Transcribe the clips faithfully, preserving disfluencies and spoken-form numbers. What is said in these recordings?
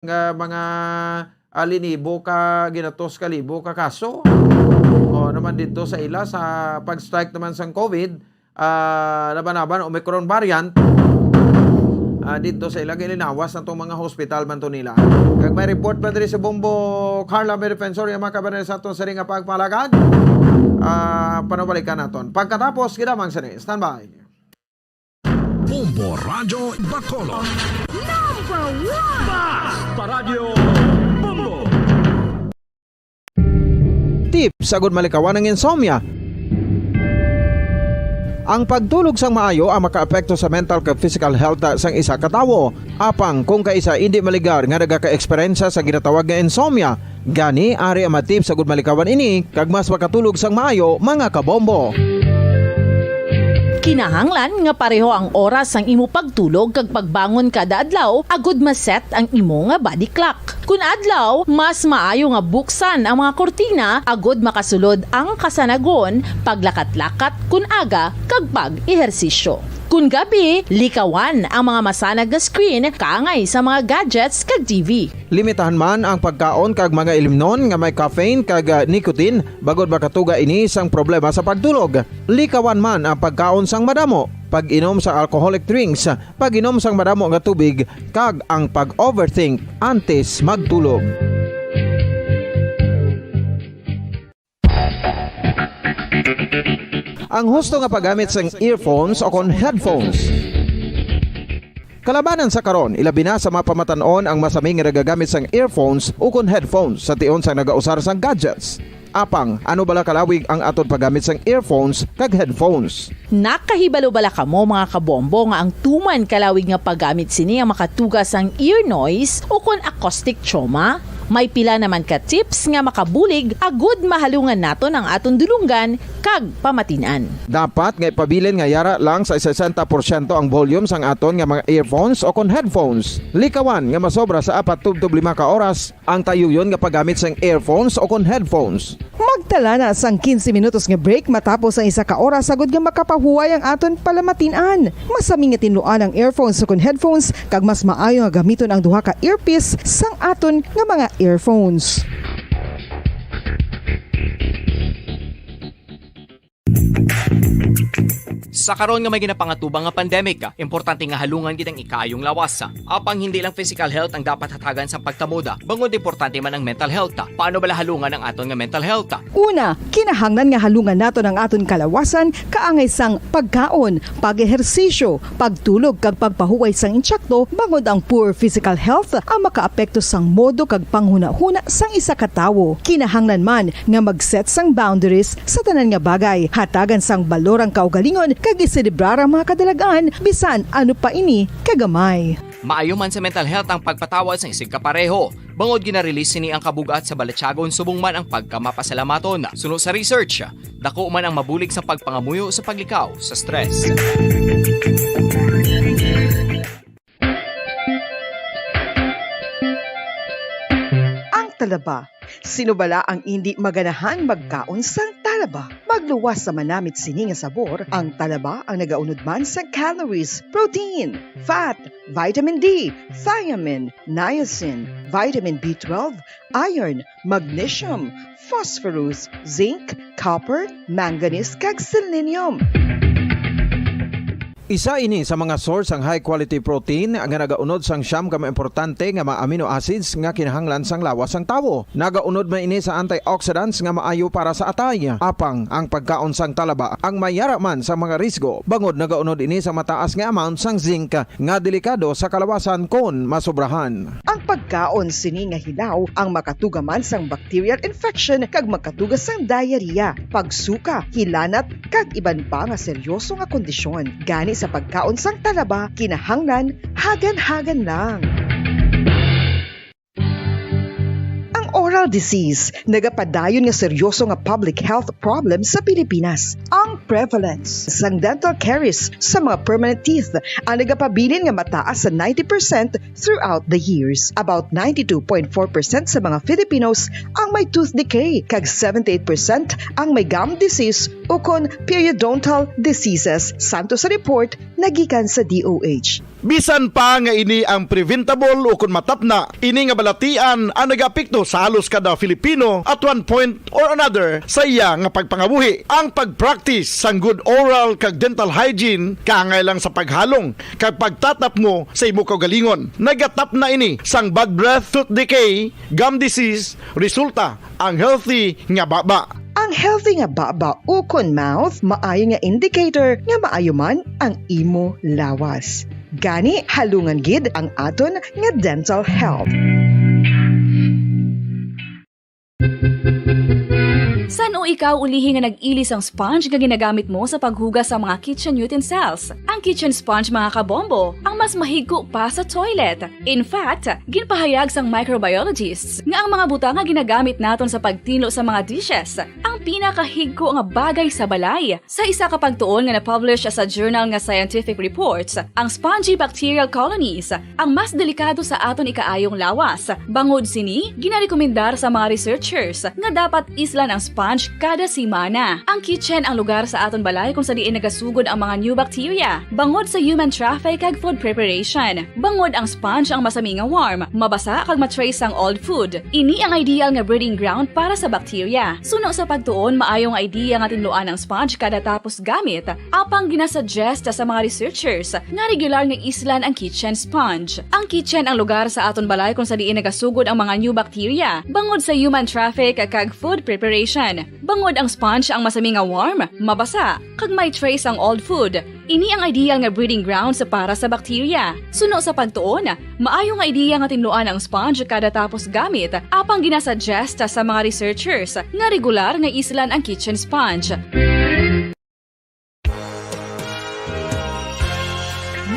nga mga, ah, linibo ka, ginatos ka libo ka kaso. O, naman dito sa ila, sa pag-strike naman sang COVID, ah, laban-laban Omicron variant, ah, dito sa ila, ginlinawas na tong mga hospital man to nila. Kag may report pa diri si Bombo Carla, may defensor, yung mga kababayan sa aton sa ring nga pagpalagad. Ah, panubalikan naton. Pagkatapos, gidamang sini. Standby. Bombo Radyo Bacolod. Number one! Basta Radyo Bombo! Tips agud malikawan ang insomnia. Ang pagtulog sang maayo ang makaapekto sa mental kag physical health sang isa ka tawo. Apang kung kaisa indi maligar nga nagaka-eksperyensya sa ginatawag nga insomnia, gani ari ang mga tips agud malikawan ini kag mas makatulog sang maayo, mga kabombo. Kinahanglan nga pareho ang oras sang imo pagtulog kag pagbangon kada adlaw agud ma-set ang imo nga body clock. Kun adlaw, mas maayo nga buksan ang mga kurtina agud makasulod ang kasanagon, paglakat-lakat kun aga, kag pag-ehersisyo. Kun gabi, likawan ang mga masanag nga screen kaangay sa mga gadgets kag T V. Limitahan man ang pagkaon kag mga ilimnon nga may caffeine kag, ah, nicotine bangod makatuga ini sang problema sa pagtulog. Likawan man ang pagkaon sang madamo, pag-inom sa alcoholic drinks, pag-inom sang madamo nga tubig, kag ang pag-overthink antes magtulog. Ang husto nga paggamit sang earphones o kon headphones. Kalabanan sa karon, ilabi na sa mga pamatan-on ang masami nga nagagamit sang earphones o kon headphones sa tion sang nagausar sang gadgets. Apang, ano bala kalawig ang aton paggamit sang earphones kag headphones? Nakahibalo bala kamo, mga kabombo, nga ang tuman kalawig nga paggamit sini ang makatuga sang ear noise o kon acoustic trauma? May pila naman ka tips nga makabulig agud mahalungan naton ang aton dulonggan kag pamatin-an. Dapat nga ipabilin nga yara lang sa sesenta porsyento ang volume sang aton nga mga earphones o kon headphones. Likawan nga masobra sa apat tubtob lima ka oras ang tayuyon nga paggamit sang earphones o kon headphones. Magtala na sang quince minutos nga break matapos ang isa ka oras agud nga makapahuway ang aton palamatin-an. Masami nga tinluan ang earphones o kon headphones, kag mas maayo nga gamiton ang duha ka earpiece sang aton nga mga earphones. Sa karon nga may ginapangatubang nga pandemic, importante nga halungan gid ang ikaayong lawas. Apang hindi lang physical health ang dapat hatagan sa pagtamod, bangod importante man ang mental health. Paano bala halungan ang aton nga mental health? Una, kinahanglan nga halungan naton ang aton kalawasan kaangay sang pagkaon, pag-ehersisyo, pagtulog kag pagpahuway sang intsakto, bangod ang poor physical health ang makaapekto sang modo kag panghunahuna sang isa ka tawo. Kinahanglan man nga mag-set sang boundaries sa tanan nga bagay, hatagan sang balor ang kaugalingon kag iselebrar ang mga kadalag-an, bisan ano pa ini kagamay. Maayo man sa mental health ang pagpatawad sang isigkapareho, bangod gina-release sini ang kabug-at sa balatyagon subong man ang pagkamapasalamaton. Suno sa research, dako man ang mabulig sa pagpangamuyo sa paglikaw sa stress. Ang talaba. Sino bala ang indi maganahan magkaon sang talaba? Magluwas sa manamit sini nga sabor, ang talaba ang nagaunod man sa calories, protein, fat, vitamin D, thiamine, niacin, vitamin B twelve, iron, magnesium, phosphorus, zinc, copper, manganese, kag selenium. Isa ini sa mga source sang high quality protein nga nagaunod sang siyam ka mga importante nga mga amino acids nga kinahanglan sang lawas sang tawo. Nagaunod man ini sa antioxidants nga maayo para sa atay. Apang ang pagkaon sang talaba ang mayara man sa mga risgo, bangod nagaunod ini sa mataas nga amount sang zinc nga delikado sa kalawasan kon masobrahan. Ang pagkaon sini nga hilaw ang makatuga man sang bacterial infection kag makatuga sang diarrhea, pagsuka, hilanat, kag iban pa nga seryoso nga kondisyon. Gani sa pagkaon sang talaba, kinahanglan hagan-hagan lang. Ang oral disease nagapadayon nga seryoso nga public health problem sa Pilipinas. Ang prevalence sang dental caries sa mga permanent teeth ang nagapabilin nga mataas sa ninety percent throughout the years. About ninety-two point four percent sa mga Filipinos ang may tooth decay, kag seventy-eight percent ang may gum disease ukon periodontal diseases, santo sa report nagikan sa D O H. Bisan pa nga ini ang preventable o kon matapna, ini nga balatian ang nagaapekto sa halos kada Filipino at one point or another sa iya nga pagpangabuhi. Ang pag-practice sang good oral kag dental hygiene kaangay lang sa paghalong kag pagtatapmo sa imo kaugalingon. Nagatapna ini sang bad breath, tooth decay, gum disease, resulta ang healthy nga baba. Ang healthy nga baba ukon mouth maayo nga indicator nga maayo man ang imo lawas. Gani, halungan gid ang aton nga dental health. San-o ikaw ulihi nga nag-ili sang sponge nga ginagamit mo sa paghugas sa mga kitchen utensils? Ang kitchen sponge, mga kabombo, ang mas mahigko pa sa toilet. In fact, ginpahayag sang microbiologists nga ang mga butang nga ginagamit naton sa pagtinlo sa mga dishes ang pinakahigko nga bagay sa balay. Sa isa ka pagtuon nga na-publish sa journal nga Scientific Reports, ang spongy bacterial colonies ang mas delikado sa aton ikaayong lawas. Bangod sini, ginarekomendar sa mga researchers nga dapat islan ang sponge kada semana. Ang kitchen ang lugar sa aton balay kung sa diin nagasugod ang mga new bacteria, bangod sa human traffic kag food preparation. Bangod ang sponge ang masami nga warm, mabasa kag ma-trace sang old food. Ini ang ideal nga breeding ground para sa bacteria. Suno sa pagtuon, maayo nga idea nga tinluan ang sponge kada tapos gamit, apang ginasuggest sa mga researchers nga regular nga islan ang kitchen sponge. Ang kitchen ang lugar sa aton balay kung sa diin nagasugod ang mga new bacteria, bangod sa human traffic kag food preparation. Bangod ang sponge ang masami nga warm, mabasa, kag may trace ang old food. Ini ang ideal nga breeding grounds para sa bacteria. Suno sa pagtuon, maayo nga ideya nga tinluan ang sponge kada tapos gamit, apang ginasuggest sa mga researchers nga regular nga islan ang kitchen sponge.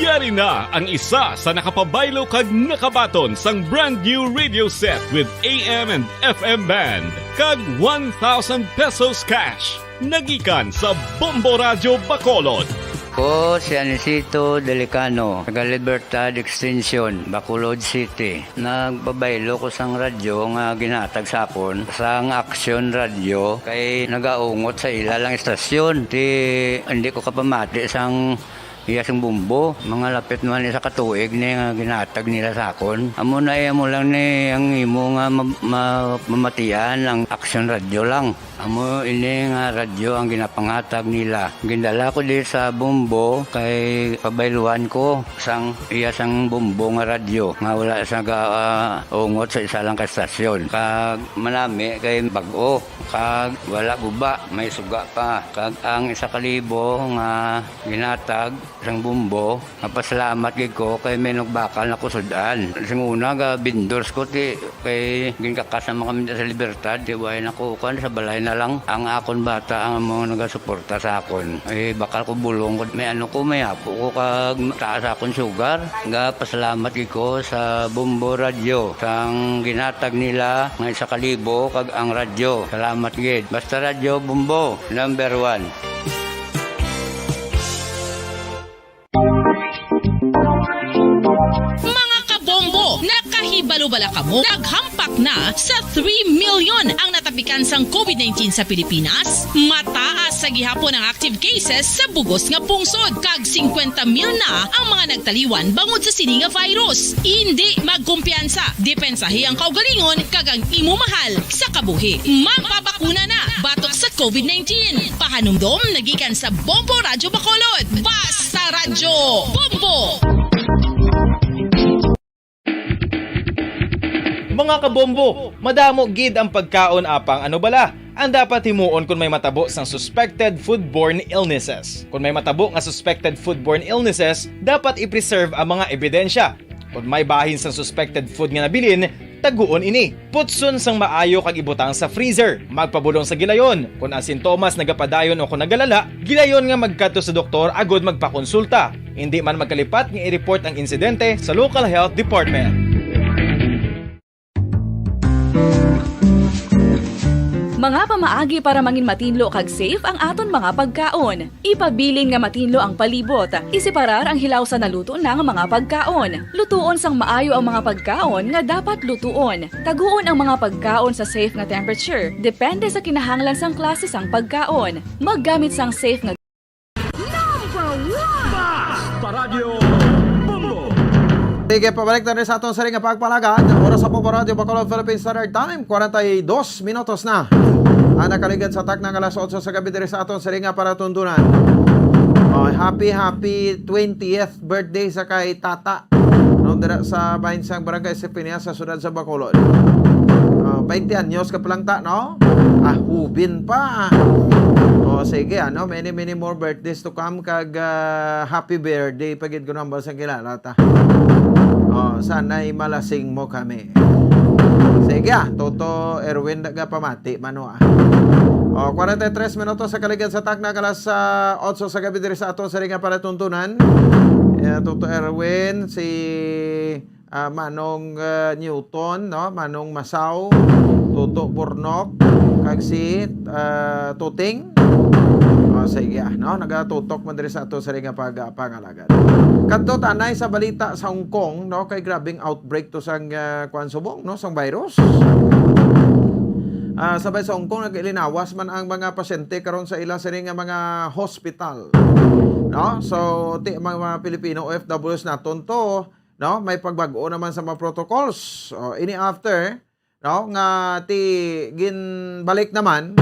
Yari na ang isa sa nakapabaylo kag nakabaton sang brand new radio set with A M and F M band kag one thousand pesos cash. Nagikan sa Bombo Radyo Bacolod. Ko si Anisito Delicano, taga Libertad Extension, Bacolod City. Nagpabaylo ko sang radyo nga ginhatag sa akon sang Action Radio kay nagaungot sa ila lang istasyon. Ti, hindi ko kapamati sang iya sing bombo. Mga lapit man isa ka tuig ni nga ginhatag nila sa akon. Amo na, eh, amo lang ni ang imo nga ma-, ma-, mamatian ang Action Radio lang. Amo ini nga radyo ang ginapangatag nila. Gindala ko di sa bombo kay pabayluan ko sang iya sang bombo nga radyo nga wala sa ga-, ah, ungot sa isa lang ka estasyon. Kag manami kay bag-o, kag wala guba, may suga pa. Kag ang isa ka libo nga ginhatag sang bombo, mapasalamat gid ko kay may nagbakal na ko sud-an. Sing una, ga vendors ko, ti, kay ginkakas naman kami sa Libertad, ti, way na ko, kuwan, sa balay na lang. Ang akon bata ang mga nagasuporta sa akon. Eh, bakal ko bulong ko, may ano ko, may apo ko, kag taas akon sugar. Ga pasalamat gid ko sa Bombo Radio, sang ginhatag nila nga isa ka libo, kag ang radyo. Salamat gid. Basta Radyo Bombo, number one. Mga kabombo, nakahibalo bala kamo? Naghampak na sa three million ang natapikan sang COVID nineteen sa Pilipinas. Mataas sa gihapon ang active cases sa bugos nga pungsod, kag singkwenta mil na ang mga nagtaliwan bangod sa sini nga virus. Indi magkumpiyansa, depensahi ang kaugalingon kag ang imo mahal sa kabuhi. Magpabakuna na batok sa COVID nineteen. Pahanumdom nagikan sa Bombo Radyo Bacolod. Basta Radyo Bombo! Mga kabombo, madamo gid ang pagkaon, apang ano bala ang dapat himuon kon may matabo sang suspected foodborne illnesses? Kon may matabo nga suspected foodborne illnesses, dapat i-preserve ang mga ebidensya. Kon may bahin sang suspected food nga nabilin, taguon ini. Putson sang maayo kag ibutang sa freezer. Magpabulong sa gilayon. Kon ang sintomas nagapadayon o kon nagalala, gilayon nga magkadto sa doktor agud magpakonsulta. Indi man magkalipat nga i-report ang insidente sa local health department. Mga pamaagi para mangin matinlo kag safe ang aton mga pagkaon. Ipabilin nga matinlo ang palibot. Iseparar ang hilaw sa naluto na nga mga pagkaon. Lutuon sang maayo ang mga pagkaon nga dapat lutuon. Taguon ang mga pagkaon sa safe nga temperature, depende sa kinahanglan sang klase sang pagkaon. Maggamit sang safe nga Number one! Basta Radyo Bombo! Sige, pabalik na rin sa aton siring nga pagpalagad. Oras sa Bombo Radyo Bacolod, Philippine Standard Time, forty-two minutos na ang nakaligad sa takna nga alas otso sa gabi diri sa aton siring nga palatuntunan. Oh, happy, happy twentieth birthday sa kay Tata. No, dira sa bahin sang Barangay Sipinea sa siyudad sa Bacolod. Oh, twenty anyos ka pa lang ta, no? Ah, hubin pa. Oh, sige, ano, many, many more birthdays to come kag, ah, happy birthday pa gid ko nang basang kilala ta. Oh, sana'y malasing mo kami. Sige, ah, Toto Erwin, nagapamati, mano, ah. Oh, forty-three minutos sa kaligad sa takna, alas, ah, otso sa gabi diri sa aton siring nga palatuntunan. Eh, Toto Erwin, si, ah, Manong, ah, Newton, no? Manong Masaw, Toto Burnok, kag si, ah, Tuting. Oh, sige, ah, no? Nagatutok man diri sa aton siring nga pag-, ah, pangalagan. Kadto ta anay sa balita sa Hong Kong, no? Kay grabing outbreak to sang, ah, kuwan subong, no? Sang virus. Ah, sabay sa Hong Kong, nag-ilinawas man ang mga pasyente karon sa ila sini nga mga hospital. No? So, ti, mga, mga Pilipino O F Ws naton to, no? May pagbag-o naman sa mga protocols. O, ini after, no? Nga ti ginbalik naman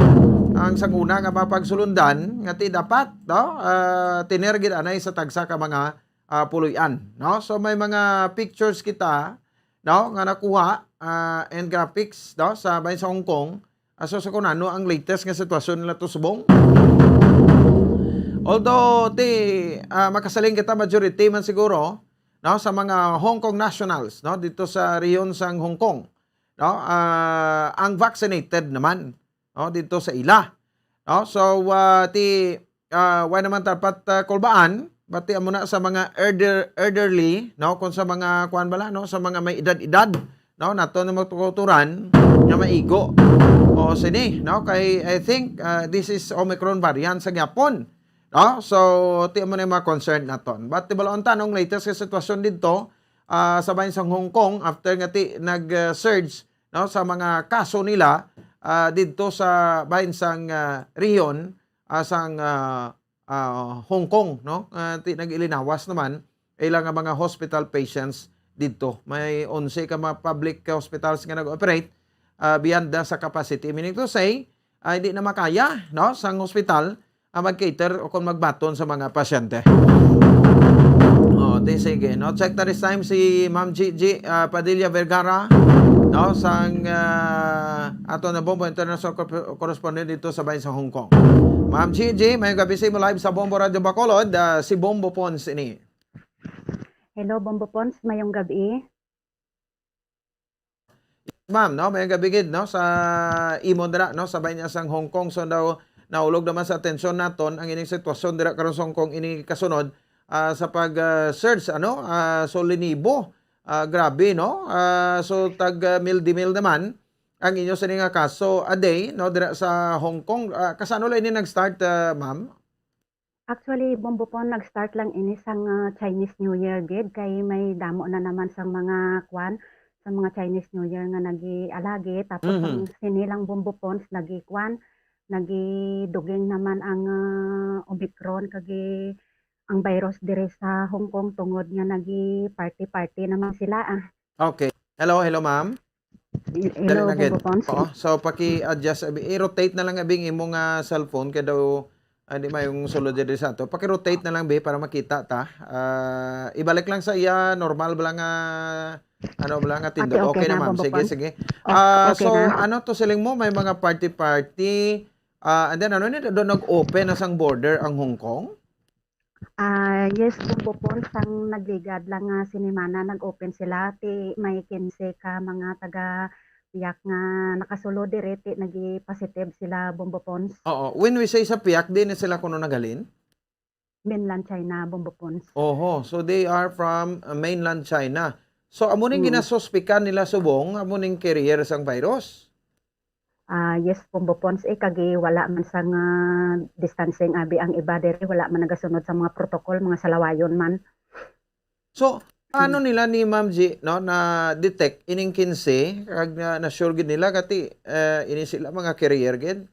ang sanguna nga mapagsulundan nga ti dapat, no? Ah, tiner gid anay sa tagsa ka mga, ah, puloy-an, no? So, may mga pictures kita, no, nga nakuha, ah, and graphics, no, sa bahin sa Hong Kong, aso sa kung ano ang latest nga sitwasyon nila to subong. Although, ti, ah, makasaling kita, majority man siguro, no, sa mga Hong Kong nationals, no, dito sa rehiyon sang Hong Kong, no, ah, ang vaccinated naman, no, dito sa ila. No? So, ah, ti, ah, wala naman dapat, ah, kulbaan, bati amo na sa mga elder-, elderly, no? Kung sa mga, kuwan bala, no? Sa mga may edad-edad, no? Nato na magtukuturan nga maigo. O, sini, no? Kay, I think, ah, this is Omicron variant sa gyapon. No? So, ti amo na yung mga concern naton. But, di ba, ang tanong, latest nga sitwasyon dito, ah, sa bahin sang Hong Kong, after nga ti nag, ah, surge, no, sa mga kaso nila, ah, didto sa bahin sang, ah, rehiyon, ah, sang, ah, ah, Hong Kong, no? Ah, ti nag-ilinawas naman ila nga mga hospital patients didto. May onse ka mga public hospitals nga nag-operate, ah, beyond the sa capacity. Meaning to say, ah, hindi na makaya, no, sang hospital ang mag-cater o kung magbaton sa mga pasyente. Oh, di sige, no? Check na this time si Ma'am Gigi, ah, Padilla Vergara, no? Sang, ah, ato na Bombo International Corp-, Correspondent dito sa bayan sa Hong Kong. Ma'am Gigi, may gabi sa imo live sa Bombo Radio Bacolod, ah, si Bombo Pons ini. Hello, Bombo Pons. Mayong gabi. Ma'am, no, may gabi gid, no, sa imo dira, no, sa bayan sang Hong Kong. So, daw, naulog naman sa atensyon naton ang ining sitwasyon dira karon sa Hong Kong, ini kasunod, ah, sa pag, ah, search, ano, ah, so, linibo, ah, grabe, no? Ah, so, tag, ah, mil di mil naman ang inyo sini nga kaso a day, no, dira sa Hong Kong. Ah, kasano lang ini nag-start, ah, ma'am? Actually, Bombo Pons, nag-start lang ini sang, ah, Chinese New Year gid, kay may damo na naman sang mga kwan, sa mga Chinese New Year nga nag-ialagi, tapos Mhm. ang sini lang, Bombo Pons, nag-ikwan, nagiduging naman ang, ah, Omicron, kag i-, ang virus diri sa Hong Kong, tungod nga nagi-party-party naman sila, ah. Okay. Hello, hello, ma'am. Dali Hello, na gid. Bombo Pons. Oo. So, paki-adjust, abi, i-rotate na lang, abi, ang imo nga cellphone, kay daw, ah, di may yung sulod diri sa ato. Paki-rotate na lang, bi, para makita ta. Ah, ibalik lang sa iya, normal ba lang nga, ano ba lang nga tindog? Okay, okay Okay na, na, ma'am. Bombo Sige, Pons. sige. Oh, Ah, okay so, na. ano to siling mo? May mga party-party. Ah, and then, ano ni, do nag-open na sang border ang Hong Kong? Ah, yes, Bombo Pons, sang nagligad lang nga sinimana, nag-open sila, ti may kinse ka mga taga Piak nga nakasulod diri, ti nagi-positive sila, Bombo Pons. Oo. When we say sa Piak, di na sila kuno naghalin? Mainland China, Bombo Pons. Oho. So, they are from, uh, mainland China. So, amo ning Mm. ginasuspikan nila subong, amo ning carrier sang virus? Ah, yes, Bombo Pons, eh, kag wala man sang, ah, distancing, abi, ang iba diri, wala man nagasunod sa mga protocol, mga salawayon man. So, ano Mm. nila ni Ma'am G, no, na-detect ining kinse, kag na, na-sure gid nila, kati, eh, ini sila mga carrier gid?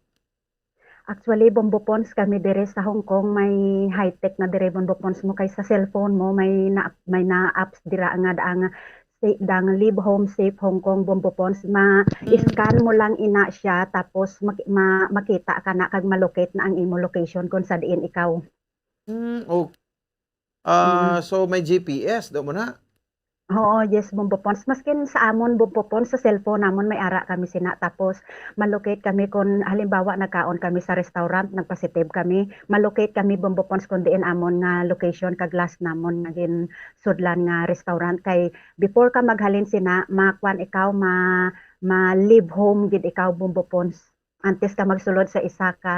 Actually, Bombo Pons, kami dire sa Hong Kong, may high-tech na dire, Bombo Pons, mo kay sa cellphone mo, may na, may na apps dira nga daan nga sa-, daan nga Live Home Safe Hong Kong, Bombo Pons. Mm. Ma-scan mo lang ina siya, tapos mak-, ma-, makita ka na kag ma-locate na ang imo location kung sa diin ikaw. Mm, okay. Ah, Mm. So may G P S, do mo na? Oo, yes, Bombo Pons. Maskin sa amon, Bombo Pons, sa cellphone namon may ara kami sina. Tapos, ma-locate kami kung, halimbawa, nagkaon kami sa restaurant, nagpositive kami, ma-locate kami, Bombo Pons, kung diin amon nga location kag last namon nga ginsudlan nga restaurant. Kay before ka maghalin sina, makuan ikaw, ma-, ma-leave home gid ikaw, Bombo Pons. Antes ka magsulod sa isa ka,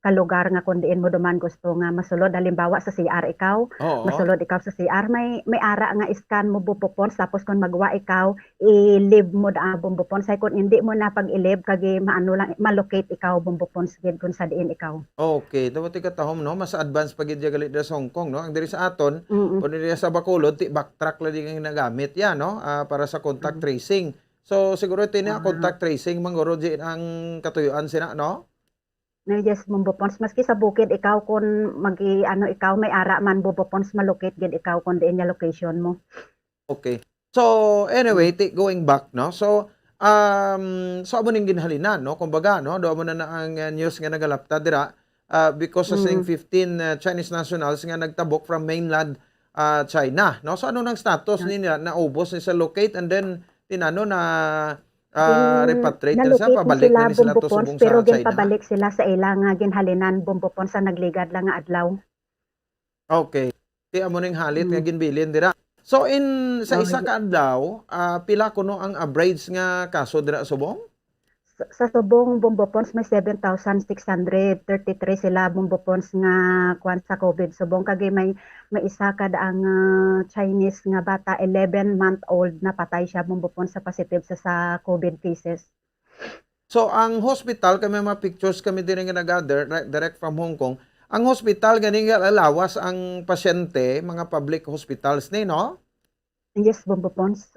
ka lugar nga kung diin mo duman gusto nga masulod. Halimbawa, sa C R ikaw, Oo. masulod ikaw sa C R, may, may ara nga scan mo, Bombo Pons, tapos kung magwa ikaw, i-leave mo da, Bombo Pons. Ay, kung hindi mo na pag-i-leave, kag i-, maano lang, ma-locate ikaw, Bombo Pons, gid kung sa diin ikaw. Okay, dapat ikatahom, no? Mas advance pa gid ya gali dira sa Hong Kong, no? Ang diri sa aton, Mm-mm. kung diri sa Bacolod, ti backtrack lang di nga ginagamit ya, no? Ah, para sa contact Mm. tracing. So, siguro ito na, Ah. contact tracing, mangguro di ang katuyuan sina, no? No, yes, Bombo Pons. Maski sa bukid ikaw, kung magi-, ano, ikaw, may ara man, Bombo Pons, ma-locate gid ikaw kung diin ya location mo. Okay. So, anyway, Mm. ti-, going back, no? So, um, so, amo ning ginhalinan, no? Kumbaga, no? Do mo na, na ang, uh, news nga nagalapta dira, uh, because sa sining Mm. fifteen, uh, Chinese nationals nga nagtabok from mainland, uh, China, no? So, ano nang status Ah. nila? Naubos ni sa locate, and then, tinano na, ah, Gin-, repatriate na sila, nalocate na pabalik sila, na ni sila Bombo to Pons, subong pero sa China? ginpabalik sila sa ila nga ginhalinan, Bombo Pons, sa nagligad lang nga adlaw. Okay. Ti amo ning halit nga Mm. ginbilin dira. So, in, sa Oh, isa ye- ka adlaw, ah, pila kuno ang average nga kaso dira subong? Sa, sa subong, Bombo Pons, may seven thousand six hundred thirty-three sila, Bombo Pons, nga kuwan sa COVID subong. Kag may, may isa ka daang, ah, Chinese nga bata, eleven month old, napatay siya, Bombo Pons, sa positive sa, sa COVID cases. So, ang hospital, kay may mga pictures kami diri nga na-gather, re-, direct from Hong Kong. Ang hospital, gani nga lawas ang pasyente, mga public hospitals ni, no? Yes, Bombo Pons.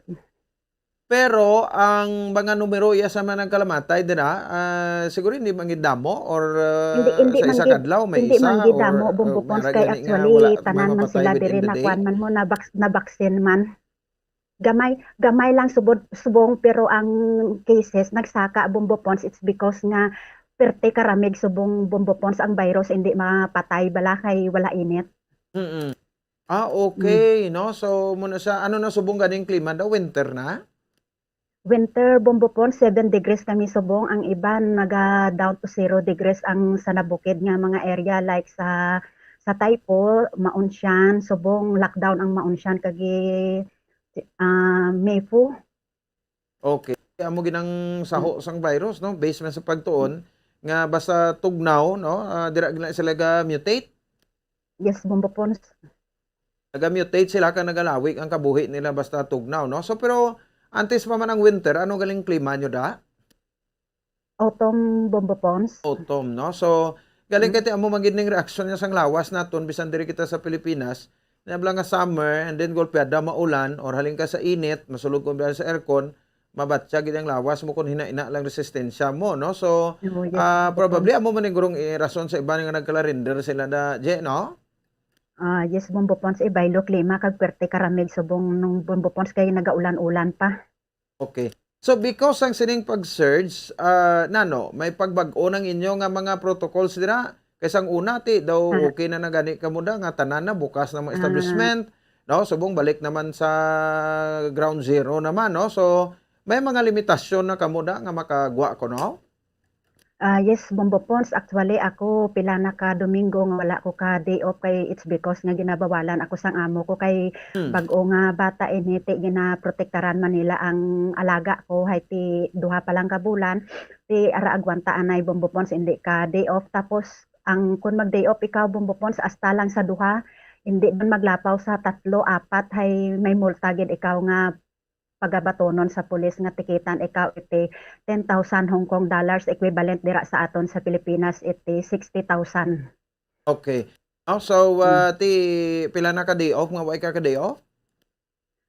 Pero ang mga numero iya sa mga nagkalamatay dira, ah, siguro hindi man gid damo or, ah, Hindi, hindi sa man isa gid, ka adlaw may hindi isa man gid or, damo, ah, Bombo Pons, meron kay gani nga actually, wala, may tanan man mapatay sila within diri the na day? Kuwan man mo, na baks-, na-vaccine man. Gamay, gamay lang subod, subong, pero ang cases nagsaka, Bombo Pons, it's because nga perte karamig subong, Bombo Pons, ang virus hindi mapatay bala kay wala init. Mm-mm. Ah, Mm. okay, no? So, muna sa, ano na subong ganing klima daw? Winter na? Winter, Bombo Pons, seven degrees kami subong. Ang iban, naga down to zero degrees ang sa nabukid nga mga area, like sa, sa Taipo, Maunsian, subong lockdown ang Maunsian, kag i-, ah, Mefu. Okay. Amo ginang saho Mm. sang virus, no? Based man sa pagtuon nga basta tugnaw, no? Ah, dira gina sila ga mutate. Yes, Bombo Pons. Naga-mutate sila kag nagalawig ang kabuhi nila basta tugnaw, no? So, pero antes pa man ang winter, ano galing klima nyo da? Autumn, Bombo Pons. Autumn, no? So, galing Mm. kay ti amo man gid ning reaksyon niya sang lawas naton, bisan diri kita sa Pilipinas, nabla nga summer, and then golpeada maulan, or halin ka sa init, masulog ko biya sa aircon, mabatya gid ang lawas mo kung hina-ina lang resistensya mo, no? So, Oh, yes, ah, Bombo Pons. Probably amo man ning gurong, eh, rason sa iban nga nagkalarinder sila da, Je, no? Ah, yes, Bombo Pons, eh, baylo klima kag perte karamig subong nung Bombo Pons kay nagaulan-ulan pa. Okay. So, because ang sining pag-surge, ah, nano, may pagbag-o ng inyo nga mga protocols dira? Kay sang una, ti, daw Ah. okay na na gani kamo da, nga tanan na bukas na mga Ah. establishment, no? Subong balik naman sa ground zero naman, no? So, may mga limitasyon na kamo da nga makagwa ko, no? Ah, yes, Bombo Pons. Actually, ako pila na ka Domingo nga wala ko ka day off kay it's because nga ginabawalan ako sang amo ko kay Hmm. bag-o nga bata ini, ti ginaprotektaran man nila ang alaga ko, hay ti duha pa lang ka bulan, ti ara agwanta anay, Bombo Pons, hindi ka day off. Tapos ang kun mag day off ikaw, Bombo Pons, hasta lang sa duha, hindi man maglapaw sa tatlo, apat, hay may multa gid ikaw nga pagabatonon sa pulis nga tikitan ikaw iti ten thousand Hong Kong dollars, equivalent dira sa aton sa Pilipinas iti sixty thousand. Okay. Oh, so, Hmm. ah, ti pila na ka day off nga wa ka ka day off?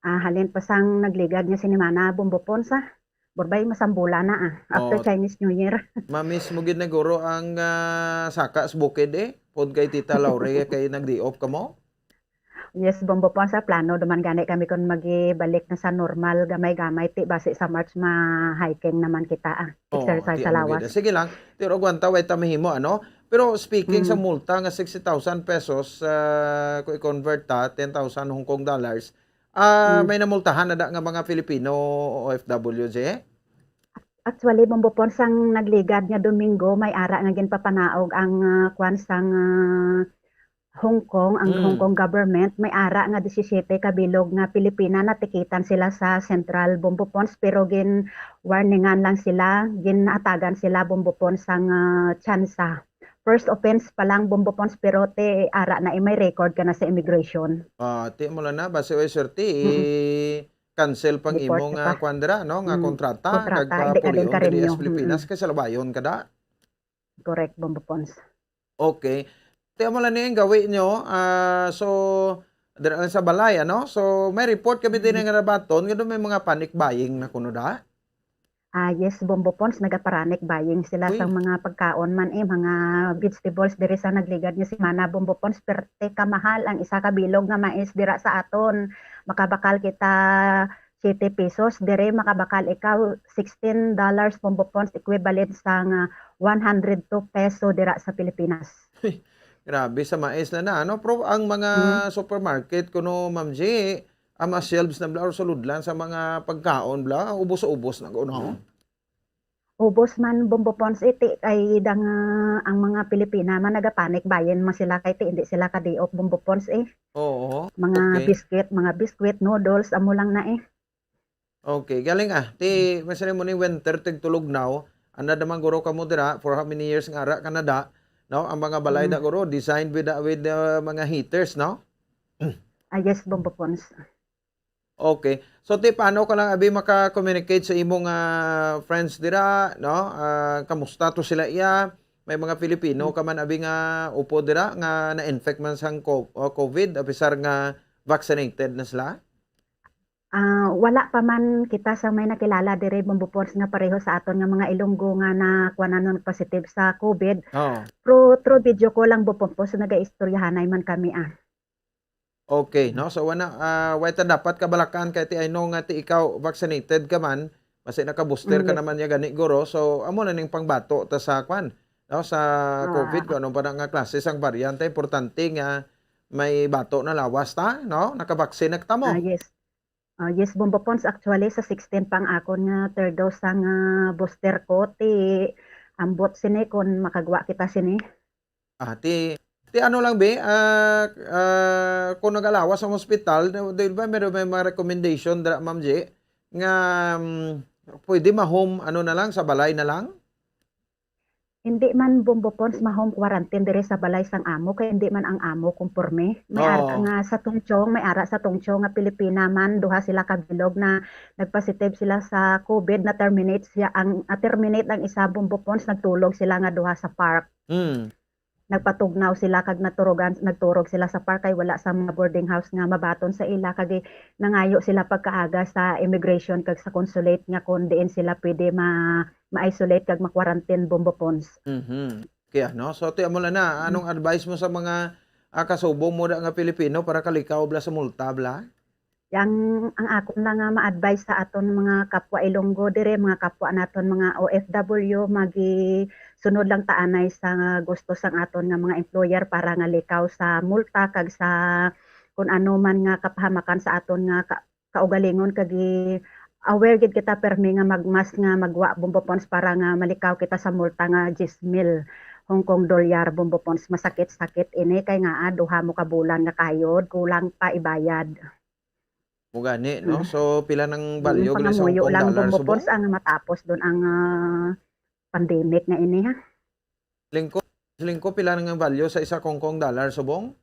Ah, halin pa sang nagligad nga sinimana, Bombo Pons, ah. Kurbay, masambulan na, ah, after Oh. Chinese New Year. Mamiss mo gid na guro ang, ah, saka sa bukid, eh. Pod kay Tita Laure, kay nag-day off ka mo? Yes, Bombo Pons, sa plano duman gani kami kung magibalik na sa normal, gamay-gamay, ti basi sa March ma-hiking naman kita, ah. Oh, Exercise ti sa ano gid, lawas. Sige lang, pero aguanta, way ta mahimo, ano? Pero speaking sa Mm. multa nga sixty thousand pesos, ah, kung i-convert ta, ten thousand Hong Kong dollars, ah, Mm. may namultahan na da nga mga Filipino O F W, J? Actually, Bombo Pons, sang nagligad nga Domingo, may ara nga ginpapanaog ang, ah, kwan sang, ah, Hong Kong, ang Mm. Hong Kong government, may ara nga disisiyete ka bilog nga Pilipina natikitan sila sa Central, Bombo Pons, pero gin-warningan lang sila, ginatagan sila, Bombo Pons, sang, ah, tsansa. First offense pa lang, Bombo Pons, pero ti ara na, eh, may record ka na sa immigration. Ah, ti mo lang na, basi, oy, swerte, Mm. i-cancel pang Deport imo ka nga pa. kwan dira, no, nga Mm. kontrata, Kontrata, kag hindi ka din papulion diri karenyo. sa Pilipinas, Mm. kay salabayon ka da. Correct, Bombo Pons. Okay. Ti amo lang ni ang gawi nyo, ah, so, dira lang sa balay, ano? So, may report kami din Mm. nga nabaton, nga doon may mga panic buying na kuno da? Ah, yes, Bombo Pons, nagapanic buying sila Uy. sa mga pagkaon man, eh, mga vegetables diri sa nagligad nga semana, Bombo Pons, perte ka mahal ang isa ka bilog nga mais dira sa aton. Makabakal kita siyete pesos, diri makabakal ikaw sixteen dollars, Bombo Pons, equivalent sang one hundred two peso dira sa Pilipinas. Grabe sa mais na na, ano? Pero ang mga Mm. supermarket kuno, Ma'am G, ang mga shelves na bla, or sulod lang sa mga pagkaon bla, ubos-ubos na kuno. Ubos man, Bombo Pons, iti kay dang, ah, ang mga Pilipina man nagapanic buying man sila kay ti hindi sila ka-day off, Bombo Pons, eh. Oo, Mga okay. biscuit, mga biscuit, noodles, amo lang na, eh. Okay, galing, ah. Ti, masali mo ni winter, tig tulog now. Anda naman guro kamo dira, for how many years nga ara ka na da, no? Ang mga balay Mm. na guro, designed with, uh, with, uh, mga heaters, no? Ah, yes, Bombo Pons. Okay. So, ti, paano ka lang, abi, maka-communicate sa imong, ah, friends dira, no? Ah, kamusta to sila iya? May mga Filipino Mm. ka man, abi, nga upod dira, nga na-infect man sang co-, oh, covid, apisar nga vaccinated na sila? Ah, wala pa man kita sa may nakilala diri, Bombo Pons, nga pareho sa aton nga mga Ilonggo nga nakuha na nun positive sa covid. Oo. Through, through video call lang, Bombo Pons, nagaistoryahanay man kami, ah. Okay, no? So, wala, ah, way ta dapat kabalakan kay ti I know nga ti ikaw vaccinated ka man, basi naka-booster Mm, ka yes. naman niya gani, guro. So, amo na ning pangbato ta sa kwan, no? Sa Ah. covid, kung ano pa na nga klase sang variant, importante nga may bato na lawas ta, no? Nakabaksin na kita mo. Ah, yes. Ah, yes, Bombo Pons, actually, sa sixteen pa ang akon nga third dose sang, ah, booster ko, ti ambot sini kung makagwa kita sini. Ah, ti, ti ano lang, be, ah, ah, kung nagalawas ang hospital, di, di ba, meron may mga recommendation dira, Ma'am G, nga, mm, pwede ma-home, ano na lang, sa balay na lang? Hindi man, Bombo Pons, ma-home quarantine diri sa balay sang amo, kay hindi man ang amo kumporme. May ara Oo. nga sa Tongchong, may ara sa Tongchong nga Pilipina man, duha sila ka bilog na nagpositive sila sa covid, na-terminate siya, ang, na-terminate ang isa, Bombo Pons, nagtulog sila nga duha sa park. Mm. Nagpatugnaw sila kag naturugan, nagturog sila sa park kay wala sa mga boarding house nga mabaton sa ila, kag nangayo sila pagkaaga sa immigration kag sa consulate nga kung diin sila pwede ma-, ma-isolate kag ma-quarantine, Bombo Pons. Mhm. Kaya, no? So, ti amo lang na, Mm. anong advice mo sa mga, ah, kasubong mo da nga Pilipino para kalikaw bla sa multa bla? Yang, ang akon lang nga ma-advise sa aton mga kapwa Ilonggo diri, mga kapwa naton mga O F W, magisunod lang ta anay sa gusto sang aton nga mga employer para nga likaw sa multa kag sa kun ano man nga kapahamakan sa aton nga ka-, kaugalingon, kag i-, aware gid kita permi nga magmask, nga magwa, Bombo Pons, para nga malikaw kita sa multa nga diyes mil Hong Kong dolyar, Bombo Pons. Masakit-sakit ini kay nga, ah, duha mo ka bulan nga kayod, kulang pa ibayad. Mo gani, no? Mm. So, pila nang Mm, value gali sa Hong pangamuyo Kong lang, dollar Bombo subong? Pons, ang matapos dun ang, ah, pandemic nga ini, ha? Lingko, lingko, pila nang value sa isa ka Hong Kong dollar subong?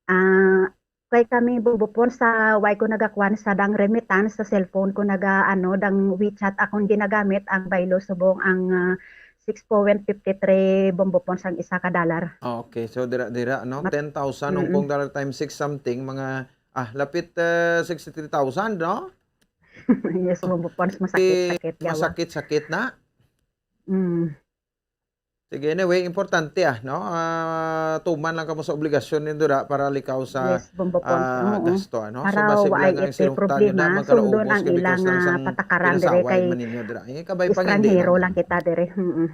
Ah, kay kami, Bombo Pons, sa way ko nagakuan sa dang remittance, sa cellphone ko naga, ano, dang WeChat akong ginagamit, ang baylo subong ang, ah, six point fifty three, Bombo Pons, ang isa ka dollar. Okay, so dira, dira, no? Mat-, Ten thousand Hong mm. Kong dollar times six something, mga, ah, lapit, eh, sixty-three thousand, no? Yes, Bombo Pons, masakit-sakit, yawa. Masakit-sakit na. Mm. Sige, anyway, importante, ah, no? Ah, tuman lang kamo sa obligasyon ninyo dira para likaw sa, Yes, Bombo Pons. Ah, Oo. gasto, ano? So, Para basig waay lang ang iti sinungtan nyo na problema, magkalaubos sundon ang kay ilang, because lang ah, sang patakaran dire pinasaway kay man ninyo dira. Eh, kabay pang hindi estranghero lang. lang kita dire. Mm-mm.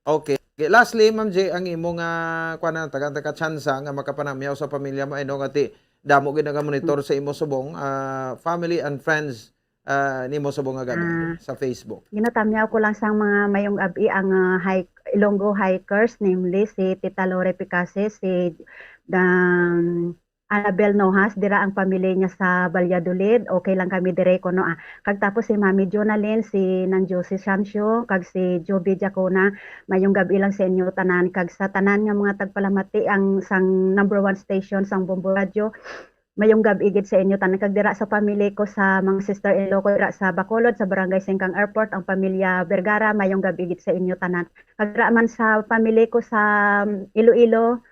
Okay. Lastly, Ma'am J, ang imo nga, kuwan na, taga, taga tsansa nga makapanamyaw sa pamilya mo, I know nga ti, damo gid nagamonitor sa imo subong, ah, family and friends, ah, nimo subong nga gabi Ah. sa Facebook. Ginatamyaw ko lang sang mga mayong gab-i ang, ah, hike, Ilonggo hikers, namely si Tita Lore Picases, si Dan-, Annabel Nojas, dira ang pamilya niya sa Valladolid. Okay lang kami dire kuno, ah. Kag tapos si Mami Jonalyn, si Nang Josie Sancho, kag si Joby Jacona. Mayong gab-i lang sa inyo tanan. Kag sa tanan nga mga tagpalamati ang sang number one station sang Bombo Radio, mayong gab-i gid sa inyo tanan. Kag dira sa pamilya ko, sa mga sister-in-law ko dira sa Bacolod, sa Barangay Singkang Airport, ang pamilya Vergara, mayong gab-i gid sa inyo tanan. Kag dira man sa pamilya ko sa, um, Iloilo,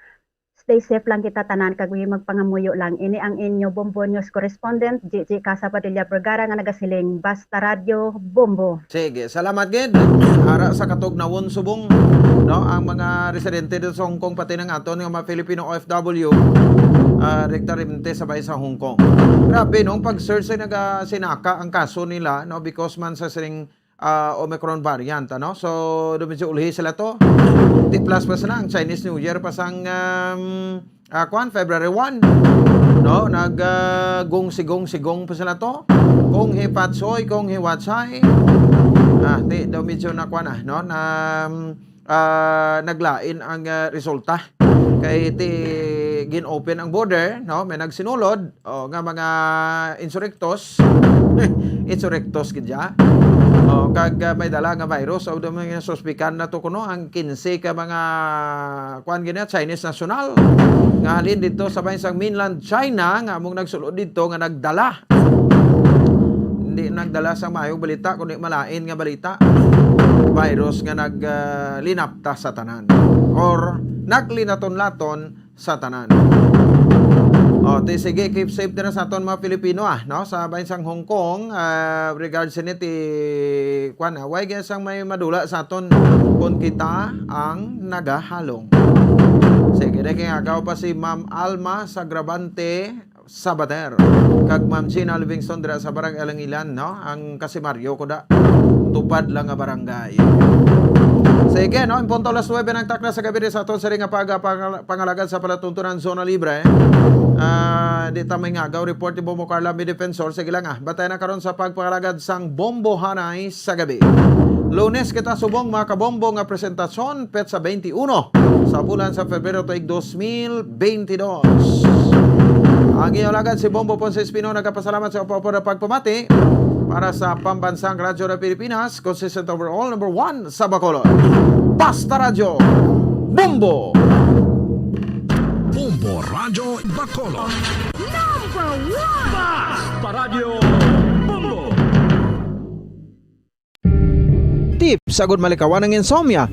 stay safe lang kita tanan, kag magpangamuyo lang. Ini ang inyo Bombo News correspondent, Gigi Casa Padilla Vergara, nga nagasiling, Basta Radyo, Bombo. Sige, salamat gid. Ara sa katugnawon subong, no, ang mga residente dito sa Hong Kong, pati ng aton nga mga Filipino O F W, ah, direktamente sa bay sa Hong Kong. Grabe, no, ang pag-search ay nagasinaka ang kaso nila, no, because man sa sining, ah, Omicron variant, ano? So, do medyo ulhi sila to. Ti plus pa sila ang Chinese New Year pa sang, um, ah, kwan, February one. No, nag, ah, gong sigong sigong pa sila to. Kung hi Patsoy, kung hi Watsay. Ah, ti, do medyo na kwan na, no? Na, um, ah, naglain ang, ah, resulta. Kay ti gin-open ang border, no? May nagsinulod, o, nga mga insurektos. Insurektos gid siya. O, kag, ah, may dala nga virus. So, do mga suspikan na to kuno ang kinse ka mga, kuan gid na, Chinese national nga halin dito sa bahin sang mainland China nga among nagsulod dito nga nagdala. Hindi nagdala sa maayong balita, kundi malain nga balita. Virus nga nag, ah, linapta sa tanan. Or naglinaton-laton sa tanan. O, ti, sige, keep safe dira sa aton mga Filipino, ah, no? Sa bahin sang Hong Kong, ah, regards ini ti, kwan, ah, way gyud sang may madula sa aton kung kita ang nagahalong. Sige, na kay agaw pa si Ma'am Alma Sagrabante Sabater kag Ma'am Gina Livingston dira sa Barangay Alangilan, no? Ang kasimaryo ko da. Tupad lang nga barangay. Sige, no? Ang punto alas nuebe ng takna sa gabi sa aton siring nga pag-, pang-, pangalagad sa palatuntunan Zona Libre. Ah, di ta may ngagaw report ni Bombo Carla, may defensor. Sige lang, ah. Batay na karon sa pagpangalagad sang Bombo Hanay sa gabi. Lunes kita subong, mga kabombo, nga presentasyon, petsa twenty-uno sa bulan sa Febrero tuig dos mil twenty-dos. Ang inyong alagad si Bombo Ponce Espino nagapasalamat sa upapod na pagpamati para sa Pambansang Radyo ng Pilipinas, consistent overall, number one sa Bacolod. Basta Radyo, Bombo! Bombo Radyo Bacolod. Number one! Basta Radyo, Bombo! Tips agud malikawan ang insomnia.